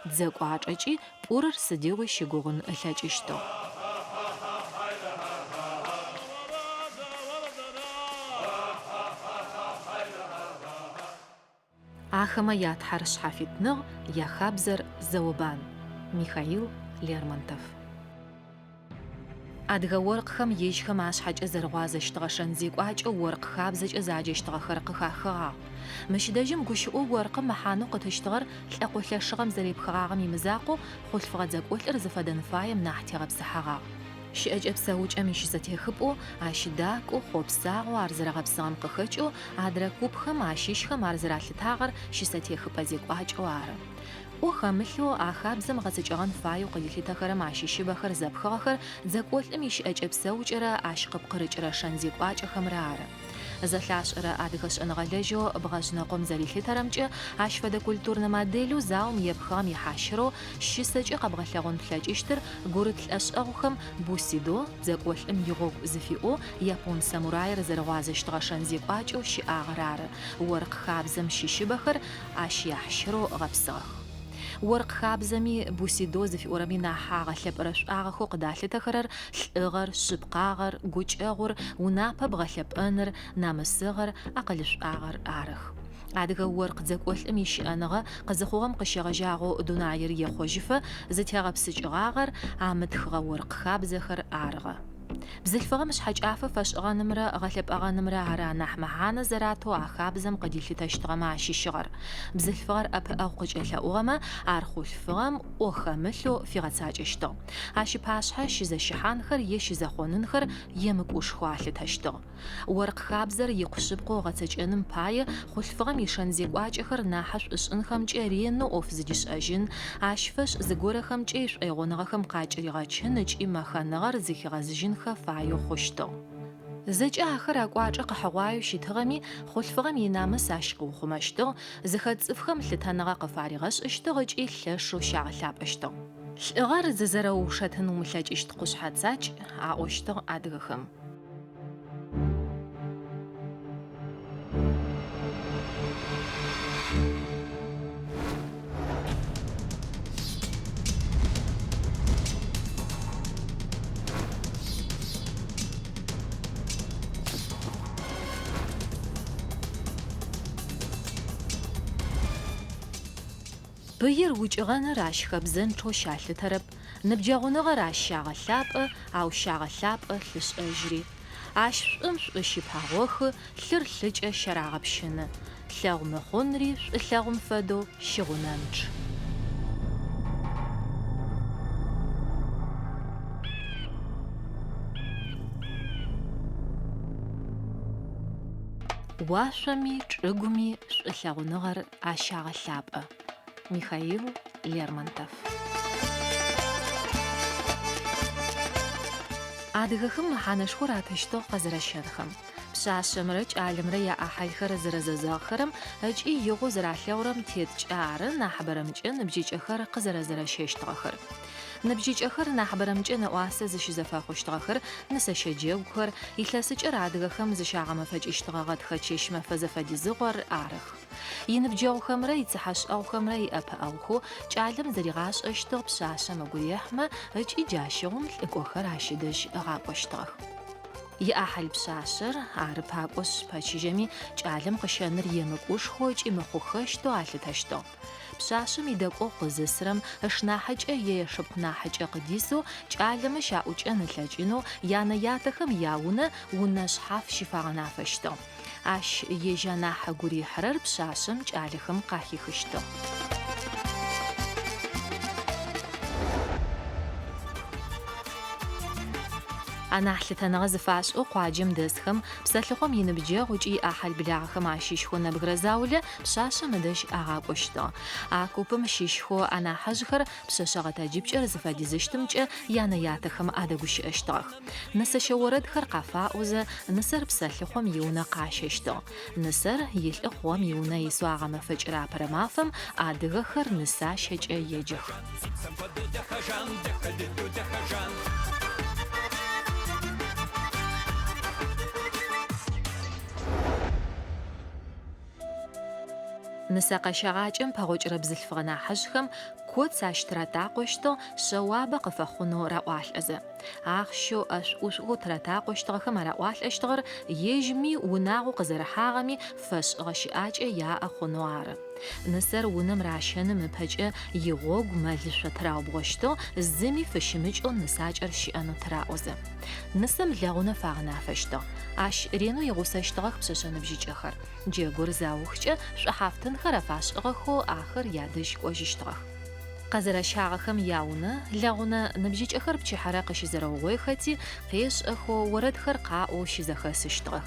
Дзэ кӏуачӏэкӏи пӏурыр сыдигъуи щыгугъын ылъэкӏыщтыгъ. Ахэмэ ятхьэр шъхьафитныгъ, яхабзэр зэо-бан. Михаил Лермонтов. Адыгэ оркъхэм ежьхэм ашъхьэкӏэ зэрыгъуазэщтыгъэ шэн-зекӏуакӏэу оркъ хабзэкӏэ заджэщтыгъэхэр къыхахыгъагъ. Мыщ дэжьым гущыӏэу оркъым мэхьанэу къытыщтыгъэр лӏэкъо лъэшыгъэм зэрепхыгъагъэм имызакъоу, хъулъфыгъэ дзэкӏолӏыр зыфэдэн фаем нахь тегъэпсыхьэгъагъ. Щыӏэкӏэ-псэукӏэм ищысэтехыпӏэу, ащ дакӏоу, хъопсагъоу ар зэрэгъэпсыгъэм къыхэкӏэу адрэ купхэм ащыщхэм ар зэралъытагъэр щысэтехыпӏэ зекӏуакӏэу ары. ӏо хэмылъэу, а хабзэм гъэцэкӏэгъэн фаеу къыдилъытэхэрэм ащыщыбэхэр зэпхыгъэхэр дзэкӏолӏым ищыӏэкӏэ-псэукӏэрэ ащ къыпкъырыкӏырэ шэн-зекӏуакӏэхэмрэ ары. Зэлъашӏэрэ адыгэ шӏэныгъэлэжьэу Бгъэжънэкъом зэрилъытэрэмкӏэ, ащ фэдэ культурнэ моделэу заом епхыгъэм ихьащырэу щысэкӏэ къэбгъэлъэгъон плъэкӏыщтыр гурыт лӏэшӏэгъухэм бусидо, дзэкӏолӏым игъогу зыфиӏоу япон самураир зэрыгъуазэщтыгъэ шэн-зекӏуакӏэу щыӏагъэр ары. Оркъ хабзэм щыщыбэхэр ащ яхьщырэу гъэпсыгъэх. Оркъ хабзэми, бусидо зыфиӏорэми нахь агъэлъэпӏэрэ шӏуагъэхэу къыдалъытэхэрэр лӏыгъэр, шъыпкъагъэр, гукӏэгъур, унапэ бгъэлъэпӏэныр, намысыгъэр, акъылышӏуагъэр арых. Адыгэ оркъ дзэкӏолӏым ищыӏэныгъэ къызыхъугъэм къыщегъэжьагъэу дунаир ехъожьыфэ зытегъэпсыкӏыгъагъэр амытхыгъэ оркъ хабзэхэр арыгъэ. Бзылъфыгъэм шъхьэкӏафэ фэшӏыгъэнымрэ гъэлъэпӏэгъэнымрэ ары анахь мэхьанэ зэратэу а хабзэм къыдилъытэщтыгъэмэ ащыщыгъэр. Бзылъфыгъэр ӏэпыӏэгъу къыкӏэлъэӏугъэмэ, ар хъулъфыгъэм ӏо хэмылъэу фигъэцакӏэщтыгъ. Ащ ыпашъхьэ щызэщыхьанхэр е щызэхъонынхэр емыкӏушхоу алъытэщтыгъ. Оркъ хабзэр икъу шъыпкъэу ыгъэцэкӏэным пае хъулъфыгъэм ишэн-зекӏуакӏэхэр нахьышӏу ышӏынхэмкӏэ ренэу ӏоф зыдишӏэжьын, ащ фэшӏ зыгорэхэмкӏэ ишӏоигъоныгъэхэм къакӏыригъэчын ыкӏи мэхэныгъэр зыхигъэзыжьынхэ фаеу хъущтыгъ. Зэкӏэ ахэр акӏуачӏэ къыхьыгъуаеу щытыгъэми, хъулъфыгъэм инамыс ащ къыухъумэщтыгъ, зыхэт цӏыфхэм лъытэныгъэ къыфаригъэшӏыщтыгъ ыкӏи лъэшэу щагъэлъапӏэщтыгъ. Лӏыгъэр зызэрэуушэтын умылъэкӏыщт къушъхьэ цакӏ, аӏощтыгъ адыгэхэм. Пыир укӏыгъэныр ащ хэбзэнчъэу щалъытэрэп, Ныбджэгъуныгъэр ащ щагъэлъапӏэ, ау щагъэлъапӏэ лъышӏэжьри. Ащ шӏум шӏу щыпагъохы, лъыр лъыкӏэ щарагъэпщыны. Лъэгъу мыхъунри шӏулъэгъум фэдэу щыгъунэнчъ. Уашъоми чӏыгуми шӏулъэгъуныгъэр ащагъэлъапӏэ. Михаил Лермонтов. Адыгэхэм мэхьанэшхо ратыщтыгъ къэзэрэщэнхэм. Пшъашъэмрэ кӏалэмрэ яӏахьылхэр зэрэзэзэгъхэрэм ыкӏи игъоу зэралъэгъурэм теткӏэ ары нахьыбэрэмкӏэ ныбжьыкӏэхэр къызэрэзэрэщэщтыгъэхэр. Ныбжьыкӏэхэр нахьыбэрэмкӏэ нэӏуасэ зыщызэфэхъущтыгъэхэр нысэщэ джэгухэр, илъэсыкӏэр адыгэхэм зыщагъэмэфэкӏыщтыгъэ гъэтхэ чэщ-мэфэ зэфэдизыгъор арых. Иныбджэгъухэмрэ ицыхьэшӏэгъухэмрэ иӏэпыӏэгъухэу кӏалэм зэригъашӏэщтыгъ пшъашъэм ыгу рехьмэ ыкӏи джащыгъум лӏыкӏохэр ащ ыдэжь ыгъакӏощтыгъэх. Иӏахьыл пшъашъэр, ары пакӏошъ, пэчыжьэми, кӏалэм къыщэныр емыкӏушхоу ыкӏи мыхъухэщтэу алъытэщтыгъ. Пшъашъэм идэкӏогъу къызысрэм, ышнахьыкӏэ е ышыпхъу нахьыкӏэ къыдисэу кӏалэмэ щаӏукӏэн ылъэкӏынэу янэ-ятэхэм яунэ унэ шъхьаф щыфагъэнафэщтыгъ. Ащ ежь анахь ыгу рихьырэр пшъашъэм кӏалэхэм къахихыщтыгъ. Анахь лъытэныгъэ зыфашӏэу къуаджэм дэсхэм, псэлъыхъом иныбджэгъу ыкӏи иӏахьыл благъэхэм ащыщхэу нэбгырэ заулэ пшъашъэм ыдэжь агъакӏощтыгъ. А купым щыщхэу анахьыжъхэр пшъэшъэ гъэтэджыпкӏэр зыфэдизыщтымкӏэ янэ-ятэхэм адэгущыӏэщтыгъэх. Нысэщэ орэдхэр къафаӏозэ, нысэр псэлъыхъом иунэ къащэщтыгъ. Нысэр илӏы хъугъэм иунэ исэу агъэмэфэкӏырэ апэрэ мафэм адыгэхэр нысащэкӏэ еджэх. Нысэ къэщэгъакӏэм пэгъокӏырэ бзылъфыгъэ нахьыжъхэм. Коц ащ тыратакъощтыгъ, шъэуабэ къыфэхъунэу раӏуалӏэзэ. Ахъщэу ӏэшӏу-ӏушӏухэу тыратакъощтыгъэхэм араӏуалӏэщтыгъэр ежьми, унагъоу къызэрыхьагъэми фэшӏыгъэ щыӏакӏэ яӏэ хъунэу ары. Нысэр унэм ращэным ыпэкӏэ игъогу мэлышъо тыраубгъощтыгъ, зыми фыщымыкӏэу нысакӏэр щыӏэнэу тыраӏозэ. Нысэм лэгъунэ фагъэнафэщтыгъ. Ащ ренэу игъусэщтыгъэх пшъэшъэ ныбжьыкӏэхэр. Джэгур заухкӏэ шӏухьафтынхэр афашӏыгъэхэу ахэр ядэжь кӏожьыщтыгъэх. Къэзэрэщагъэхэм яунэ, лэгъунэ ныбжьыкӏэхэр пчыхьэрэ къыщызэрэугъойхэти, къешӏэхэу, орэдхэр къаӏоу щызэхэсыщтыгъэх.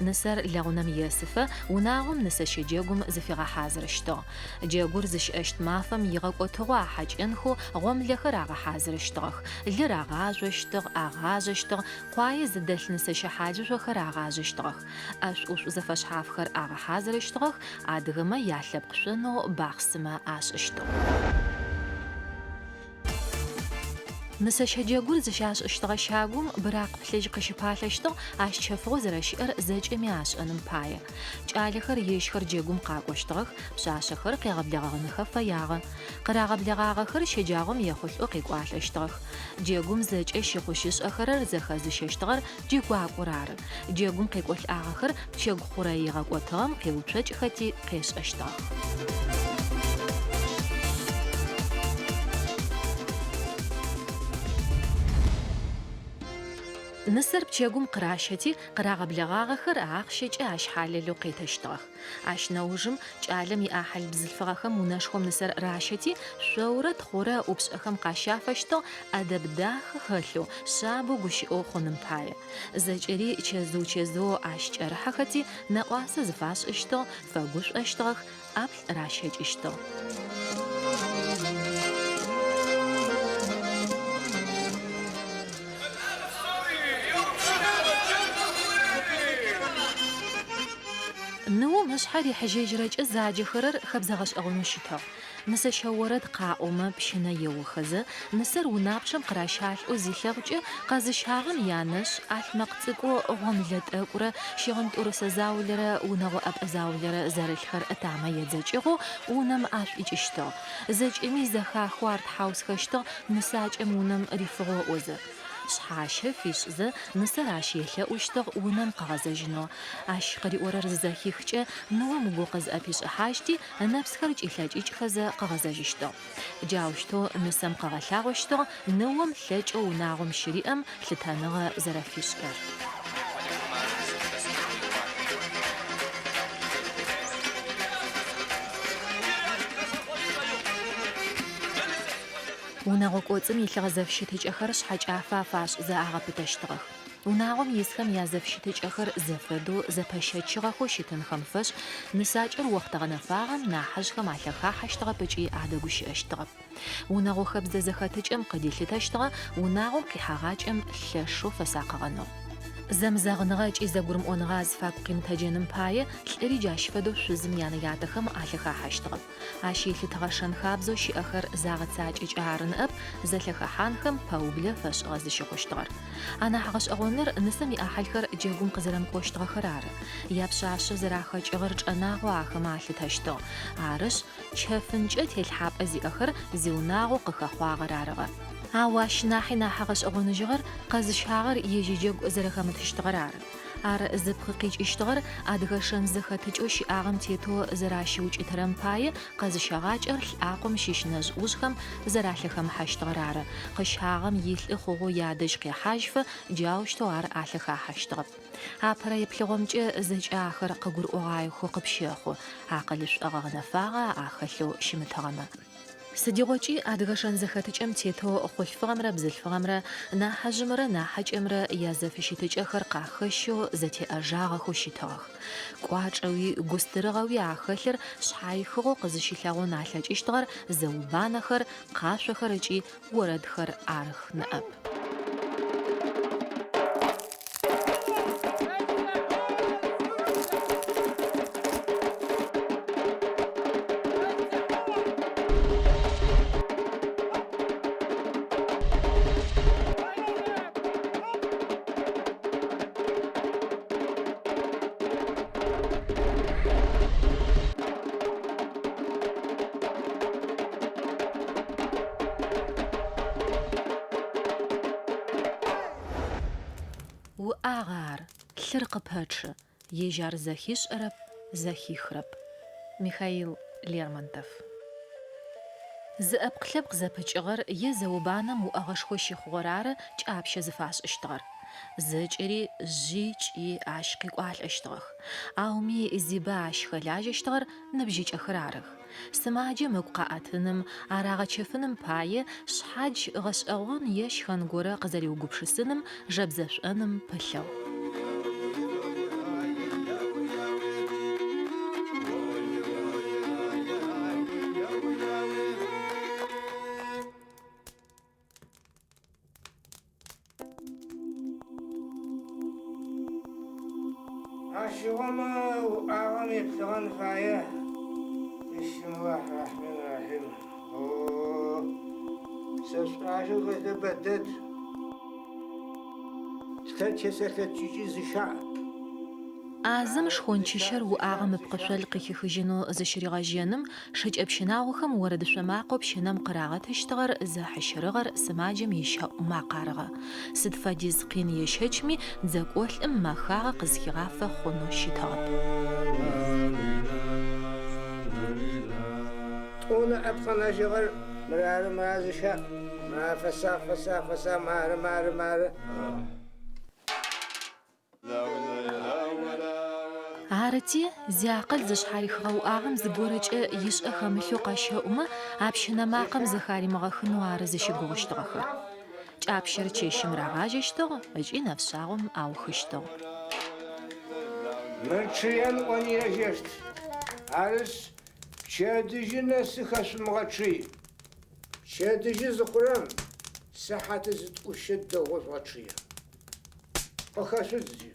Нысэр лэгъунэм есыфэ унагъом нысэщэ джэгум зыфигъэхьазырыщтыгъ. Джэгур зыщыӏэщт мафэм игъэкӏотыгъэу ахьакӏэнхэу гъомлэхэр агъэхьазырыщтыгъэх, лыр агъажъощтыгъ, агъажъэщтыгъ, къуае зыдэлъ нысэщэ хьалыжъохэр агъажъэщтыгъэх. ӏэшӏу-ӏушӏу зэфэшъхьафхэр агъэхьазырыщтыгъэх, адыгэмэ ялъэпкъ шъонэу бахъсымэ ашӏыщтыгъ. Нысэщэ джэгур зыщашӏыщтыгъэ щагум быракъ плъыжь къыщыпалъэщтыгъ, ащ чэфыгъо зэрэщыӏэр зэкӏэми ашӏэным пае. Кӏалэхэр ежьхэр джэгум къакӏощтыгъэх, пшъашъэхэр къегъэблэгъэгъэнхэ фэягъэ. Къырагъэблэгъагъэхэр щэджагъом ехъулӏэу къекӏуалӏэщтыгъэх. Джэгум зэкӏэ щыхъу-щышӏэхэрэр зэхэзыщэщтыгъэр джэгуакӏор ары. Джэгум къекӏолӏагъэхэр пчэгу хъурэе игъэкӏотыгъэм къеуцокӏхэти къешӏэщтыгъэх. Нысэр пчэгум къыращэти, къырагъэблэгъагъэхэр ахъщэкӏэ ащ хьалэлэу къетэщтыгъэх. Ащ нэужым кӏалэм иӏахьыл бзылъфыгъэхэм унэшхом нысэр ращэти, шъоурэ тхъурэ ыӏупшӏэхэм къащафэщтыгъ, ӏэдэб дахэ хэлъэу, шъабэу гущыӏэу хъуным пае. Зэкӏэри чэзыу-чэзыоу ащ кӏэрыхьэхэти, нэӏуасэ зыфашӏыщтыгъ, фэгушӏощтыгъэх, ӏаплӏ ращэкӏыщтыгъ. Ныом ышъхьэ рихьыжьэжьырэкӏэ заджэхэрэр хэбзэ гъэшӏэгъонэу щытыгъ. Нысэщэ орэд къаӏомэ, пщынэ еохэзэ, нысэр унапчъэм къыращалӏэу зилъэгъукӏэ, къэзыщагъэм янэшъ, ӏалъмэкъ цӏыкӏоу гъомылэ тӏэкӏурэ, щыгъын тӏурысэ заулэрэ, унэгъо ӏэпӏэ заулэрэ зэрылъхэр ытамэ едзэкӏыгъэу унэм ашӏуикӏыщтыгъ. Зэкӏэми зэхахэу ар тхьаусхэщтыгъ нысакӏэм унэм рифыгъэу ыӏозэ. Шъхьащэ фишӏзэ, нысэр ащ елъэӏущтыгъ унэм къыгъэзэжьынэу. Ащ къыриӏорэр зызэхихкӏэ, ныом ыгу къызӏэпишӏыхьащти, ынэпсхэр кӏилъэкӏыкӏхэзэ къыгъэзэжьыщтыгъ. Джаущтэу нысэм къыгъэлъагъощтыгъ ныом лъэкӏэу унагъом щыриӏэм лъытэныгъэ зэрэфишӏырэр. Унэгъо кӏоцӏым илъыгъэ зэфыщытыкӏэхэр шъхьэкӏафэ афашӏызэ агъэпытэщтыгъэх. Унагъом исхэм язэфыщытыкӏэхэр зэфэдэу зэпэщэчыгъэхэу щытынхэм фэшӏ нысакӏэр охътэ гъэнэфагъэм нахьыжъхэм алъэхахьэщтыгъэп ыкӏи адэгущыӏэщтыгъэп. Унэгъо хэбзэ зэхэтыкӏэм къыдилъытэщтыгъэ унагъом къихьэгъакӏэм лъэшэу фэсакъыгъэнэу. Зэмызэгъыныгъэ ыкӏи зэгурымыӏоныгъэ азыфагу къимытэджэным пае лӏыри джащ фэдэу шъузым янэ-ятэхэм алъэхахьэщтыгъэп. Ащ елъытыгъэ шэн-хабзэу щыӏэхэр загъэцакӏэкӏэ ары ныӏэп зэлъэхэхьанхэм пэублэ фэшӏыгъэ зыщыхъущтыгъэр. Анахь гъэшӏэгъоныр нысэм иӏахьылхэр джэгум къызэрэмыкӏощтыгъэхэр ары. Япшъашъэ зэрахэкӏыгъэр чӏэнагъэу ахэмэ алъытэщтыгъ. Арышъ, чэфынкӏэ телъхьапӏэ зиӏэхэр зиунагъо къыхэхъуагъэр арыгъэ. Ау ащ нахьи нахь гъэшӏэгъоныжьыгъэр къэзыщагъэр ежь иджэгу зэрэхэмытыщтыгъэр ары. Ар зыпкъ къикӏыщтыгъэр адыгэ шэн-зэхэтыкӏэу щыӏагъэм тетэу зэращыукӏытэрэм пае къэзыщэгъакӏэр лӏакъом щыщ нэжъ-ӏужъхэм зэралъэхэмыхьэщтыгъэр ары, къыщагъэм илӏы хъугъэу ядэжь къехьажьфэ джаущтэу ар алъэхахьэщтыгъэп. Апэрэ еплъыгъомкӏэ зэкӏэ ахэр къыгурыӏогъаехэу къыпщэхъу, акъылышӏогъэ гъэнэфагъэ ахэлъэу щымытыгъэмэ. Сыдигъокӏи адыгэ шэн-зэхэтыкӏэм тетэу хъулъфыгъэмрэ бзылъфыгъэмрэ, нахьыжъымрэ нахьыкӏэмрэ язэфыщытыкӏэхэр къахэщэу зэтеӏэжагъэхэу щытыгъэх. Кӏуачӏэуи густырыгъэуи ахэлъыр шъхьаихыгъэу къызыщилъэгъун алъэкӏыщтыгъэр зэо-банэхэр, къашъохэр ыкӏи орэдхэр арых ныӏэп. Уӏагъэ ар, лъыр къыпэчъы, ежь ар зэхишӏэрэп, зэхихрэп. Михаил Лермонтов. Зыӏэпкълъэпкъ зэпыкӏыгъэр е зэо-банэм уӏэгъэшхо щыхъугъэр ары кӏапщэ зыфашӏыщтыгъэр. Зэкӏэри жъи кӏи ащ къекӏуалӏэщтыгъэх. Ауми зибэ ащ хэлажьэщтыгъэр ныбжьыкӏэхэр арых. Сымаджэм ыгу къаӏэтыным, арагъэчэфыным пае шъхьадж гъэшӏэгъон е щхэн горэ къызэриугупшысыным, жэбзэшӏоным пылъыгъ. Ащыгъум уӏагъэм еплъыгъэн фае. Бисмиллахь рахьман рахьим. О, сэ шӏуагъэу хэлъыр бэдэд. Лъэ тесэлъэкӏыкӏи зыщаӏ. ӏазэм шхончыщэр уӏагъэм ыпкъышъол къыхихыжьынэу зыщыригъэжьэным Шыкӏэпщынагъохэм орэдышъо макъэу пщынэм къырагъэтыщтыгъэр зэхьыщырыгъэр сымаджэм ищэӏу макъ арыгъэ. Сыд фэдиз къин ещэчми, дзэкӏолӏым мэхагъэ къызхигъафэ хъунэу щытыгъэп. Тӏу ныӏэп къэнэжьыгъэр, мырары, мары зыщаӏ, мары фэсакъ, фэсакъ, фэсакъ, мары, мары, мары. Арыти, зиакъыл зышъхьарихыгъэ уӏагъэм зыгорэкӏэ ишӏэ хэмылъэу къэщэӏумэ, а пщынэ макъэм зэхаримыгъэхынэу ары зыщыгугъыщтыгъэхэр. Кӏапщэр чэщым рагъажьэщтыгъ ыкӏи нэфшъагъом аухыщтыгъ. Мыр чъыен ӏони ежьэщт. Арышъ, пчэдыжьы нэсы хэшъумыгъэчъый. Пчэдыжьы зыхъурэм сыхьаты зытӏущэ дэгъоу жъугъэчъые. Къыхэшъудз джы.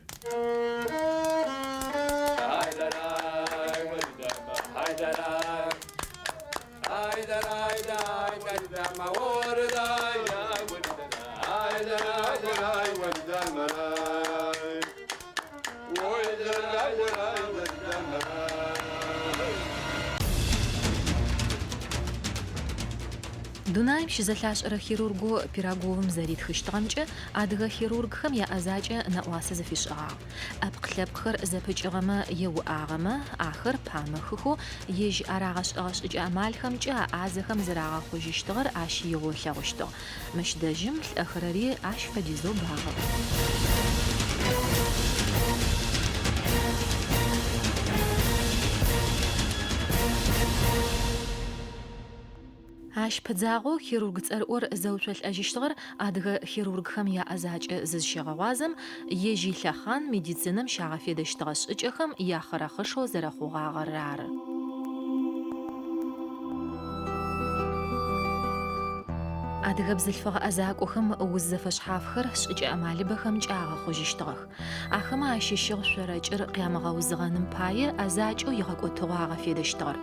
Дунаим щызэлъашӏэрэ хирургэу Пироговым зэритхыщтыгъэмкӏэ, Адыгэ хирургхэм яӏэзакӏэ нэӏуасэ зыфишӏыгъагъ. ӏэпкъ-лъэпкъхэр зэпыкӏыгъэмэ е уӏагъэмэ, ахэр памыхыхэу ежь арагъэшӏэгъэ шӏыкӏэ-амалхэмкӏэ а ӏазэхэм зэрагъэхъужьыщтыгъэр ащ игъоу ылъэгъущтыгъ. Мыщ дэжьым лӏэхэрэри ащ фэдизэу багъэп. Ащ пыдзагъэу хирург цӏэрыӏор зэуцолӏэжьыщтыгъэр адыгэ хирургхэм яӏэзакӏэ зызщегъэгъуазэм, ежь илъэхъан медицинэм щагъэфедэщтыгъэ шӏыкӏэхэм яхъырэхъышэу зэрэхъугъагъэр ары. Адыгэ бзылъфыгъэ ӏэзакӏохэм уз зэфэшъхьафхэр шӏыкӏэ-амалыбэхэмкӏэ агъэхъужьыщтыгъэх. Ахэмэ ащыщыгъ шъорэкӏыр къямыгъэузыгъэным пае ӏэзакӏэу игъэкӏотыгъэу агъэфедэщтыгъэр.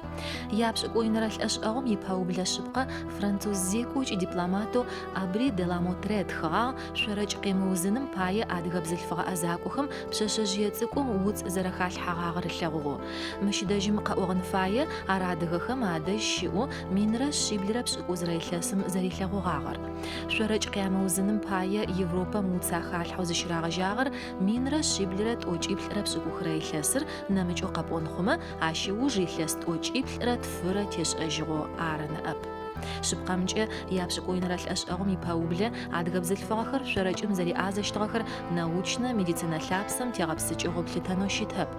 Япшӏыкӏуйнэрэ лӏэшӏэгъум ипэублэ шъыпкъэ француз зекӏоу ыкӏи дипломатэу Абри де ла Мотре ытхыгъагъ шъорэкӏ къемыузыным пае адыгэ бзылъфыгъэ ӏэзакӏохэм пшъэшъэжъые цӏыкӏум уц зэрэхалъхьэгъагъэр ылъэгъугъэу. Мыщ дэжьым къэӏогъэн фае ар адыгэхэм адэжь щыӏэу минрэ шъиблырэ пшӏыкӏузырэ илъэсым зэрилъэгъугъагъэр. Шъорэкӏ къямыузыным пае Европэм уц ахалъхьэу зыщырагъэжьагъэр минрэ шъиблырэ тӏокӏиплӏырэ пшӏыкӏухырэ илъэсыр, нэмыкӏэу къэпӏон хъумэ, ащ ыуж илъэс тӏокӏиплӏырэ тфырэ тешӏэжьыгъэу ары ныӏэп. Шъыпкъэмкӏэ, япшӏыкӏуйнэрэ лӏэшӏэгъум ипэублэ адыгэ бзылъфыгъэхэр шъорэкӏым зэреӏазэщтыгъэхэр научнэ, медицинэ лъапсэм тегъэпсыкӏыгъэу плъытэнэу щытэп.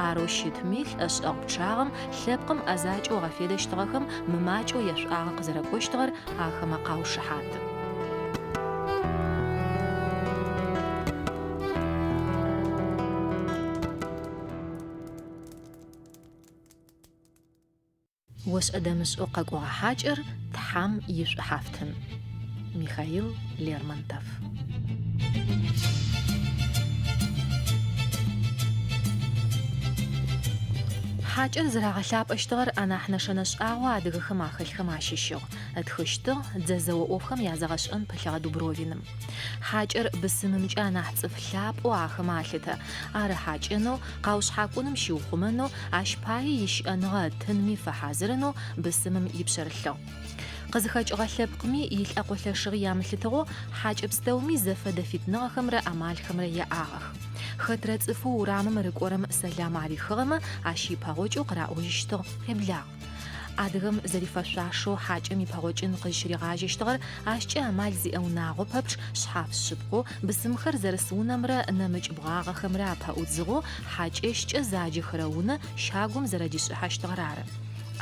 Арэу щытми, лӏэшӏэгъу пчъагъэм лъэпкъым ӏэзакӏэу ыгъэфедэщтыгъэхэм мымакӏэу яшӏуагъэ къызэрэкӏощтыгъэр ахэмэ къаушыхьаты. Ошӏэ-дэмышӏэу къэкӏогъэ хьакӏэр Тхьэм ишӏухьафтын. Михаил Лермонтов. Хьакӏэр зэрагъэлъапӏэщтыгъэр анахь нэшэнэ шӏагъоу адыгэхэм ахэлъхэм ащыщыгъ, ытхыщтыгъ дзэ зэо ӏофхэм язэгъэшӏэн пылъыгъэ Дубровиным. Хьакӏэр бысымымкӏэ анахь цӏыф лъапӏэу ахэмэ алъытэ. Ар ыхьакӏэнэу, къаушъхьакӏуным щиухъумэнэу, ащ пае ищыӏэныгъэ ытынми фэхьазырынэу бысымым ипшъэрылъыгъ. Къызыхэкӏыгъэ лъэпкъми илӏэкъо-лъэшыгъи ямылъытыгъэу хьакӏэ пстэуми зэфэдэ фитныгъэхэмрэ амалхэмрэ яӏагъэх. Хэтрэ цӏыфэу урамым рыкӏорэм сэлам арихыгъэмэ, ащ ипэгъокӏэу къыраӏожьыщтыгъ, Къеблагъ. Адыгэм зэрифэшъуашэу хьакӏэм ипэгъокӏын къызщыригъажьэщтыгъэр ащкӏэ амал зиӏэ унагъо пэпчъ шъхьаф шъыпкъэу, бысымхэр зэрыс унэмрэ нэмыкӏ бгъагъэхэмрэ апэӏудзыгъэу хьакӏэщкӏэ заджэхэрэ унэ щагум зэрэдишӏыхьэщтыгъэр ары.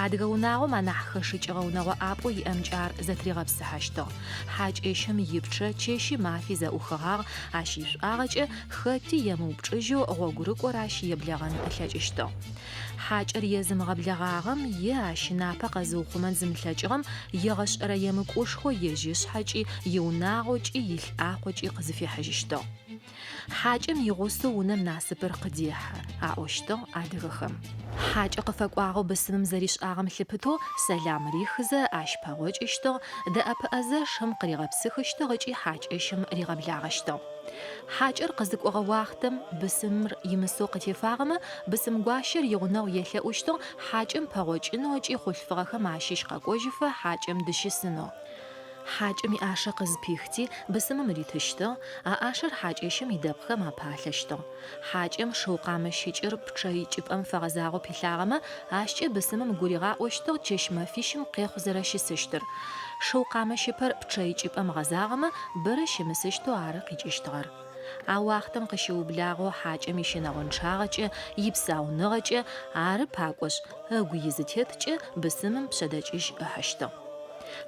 Адыгэ унагъом анахь хэшыкӏыгъэ унэгъо ӏапӏэу иӏэмкӏэ ар зэтригъэпсыхьэщтыгъ. Хьакӏэщым ипчъэ чэщи мафи зэӏухыгъагъ, ащ ишӏуагъэкӏэ хэти емыупчӏыжьэу гъогурыкӏор ащ еблэгъэн ылъэкӏыщтыгъ. Хьакӏэр езымыгъэблэгъагъэм е ащ ынапэ къэзыухъумэн зымылъэкӏыгъэм егъэшӏэрэ емыкӏушхо ежь ышъхьэкӏи, иунагъокӏи, илӏакъокӏи къызыфихьыжьыщтыгъ. Хьакӏэм игъусэу унэм насыпыр къыдехьэ, аӏощтыгъ адыгэхэм. Хьакӏэ къыфэкӏуагъэу бысымым зэришӏагъэм лъыпытэу сэлам рихызэ ащ пэгъокӏыщтыгъ, дэӏэпыӏэзэ шым къыригъэпсыхыщтыгъ ыкӏи хьакӏэщым ригъэблагъэщтыгъ. Хьакӏэр къызыкӏогъэ уахътэм бысымыр имысэу къытефагъэмэ, бысымгуащэр игъунэгъу елъэӏущтыгъ хьакӏэм пэгъокӏынэу ыкӏи хъулъфыгъэхэм ащыщ къэкӏожьыфэ хьакӏэм дыщысынэу. Хьакӏэм иӏашэ къызпихти, бысымым ритыщтыгъ, а ӏашэр хьакӏэщым идэпкъхэм апалъэщтыгъ. Хьакӏэм шыу къамыщыкӏыр пчъэ икӏыпӏэм фэгъэзагъэу пилъагъэмэ, ащкӏэ бысымым гуригъаӏощтыгъ чэщ-мэфищым къехъу зэрэщысыщтыр. Шыу къамыщыпэр пчъэ икӏыпӏэм гъэзагъэмэ, бэрэ щымысыщтэу ары къикӏыщтыгъэр. А уахътэм къыщыублагъэу хьакӏэм ищынэгъончъагъэкӏэ, ипсауныгъэкӏэ, ары пакӏошъ, ыгу изытеткӏэ бысымым пшъэдэкӏыжь ыхьыщтыгъ.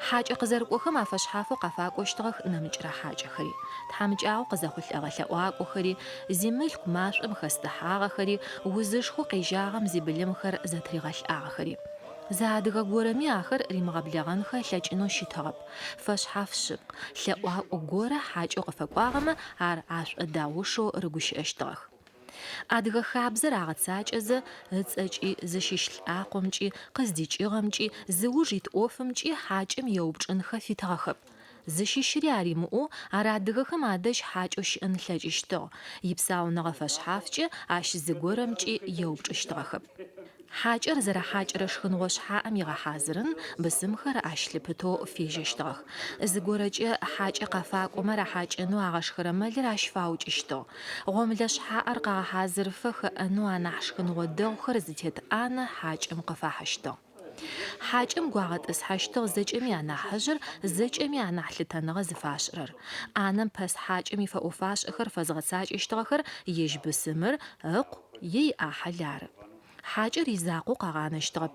Хьакӏэ къызэрыкӏохэм афэшъхьафэу къафакӏощтыгъэх нэмыкӏрэ хьакӏэхэри. Тхьамыкӏагъо къызэхъулӏэгъэ лъэӏуакӏохэри, зимылъку машӏом хэстыхьагъэхэри, узышхоу къежьагъэм зибылымхэр зэтригъэлӏагъэхэри. Зы адыгэ горэми ахэр римыгъэблэгъэнхэ ылъэкӏынэу щытыгъэп. Фэшъхьаф шъыпкъ, лъэӏуакӏо горэ хьакӏэу къыфэкӏуагъэмэ, ар ашӏодаушэу рыгущыӏэщтыгъэх. Адыгэ хабзэр агъэцакӏэзэ, ыцӏэкӏи, зыщыщ лӏакъомкӏи, къыздикӏыгъэмкӏи, зыуж ит ӏофымкӏи хьакӏэм еупчӏынхэ фитыгъэхэп. Зыщыщыри аримыӏоу, ар адыгэхэм адэжь хьакӏэу щыӏэн ылъэкӏыщтыгъ, ипсауныгъэ фэшъхьафкӏэ ащ зыгорэмкӏи еупчӏыщтыгъэхэп. Хьакӏэр зэрэхьакӏэрэ шхыныгъо шъхьаӏэм игъэхьазырын бысымхэр ащ лъыпытэу фежьэщтыгъэх. Зыгорэкӏэ хьакӏэ къафакӏомэ рахьакӏэнэу агъэшхэрэ мэлыр ащ фаукӏыщтыгъ. Гъомылэ шъхьаӏэр къагъэхьазырыфэ хэӏэнэу анахь шхыныгъо дэгъухэр зытет ӏанэ хьакӏэм къыфахьыщтыгъ. Хьакӏэм гуагъэтӏысхьэщтыгъ зэкӏэми анахьыжъыр, зэкӏэми анахь лъытэныгъэ зыфашӏырэр. ӏанэм пэс хьакӏэм ифэӏо-фашӏэхэр фэзгъэцакӏэщтыгъэхэр ежь бысымыр, ыкъу е иӏахьыл ары. Хьакӏэр изакъоу къагъанэщтыгъэп.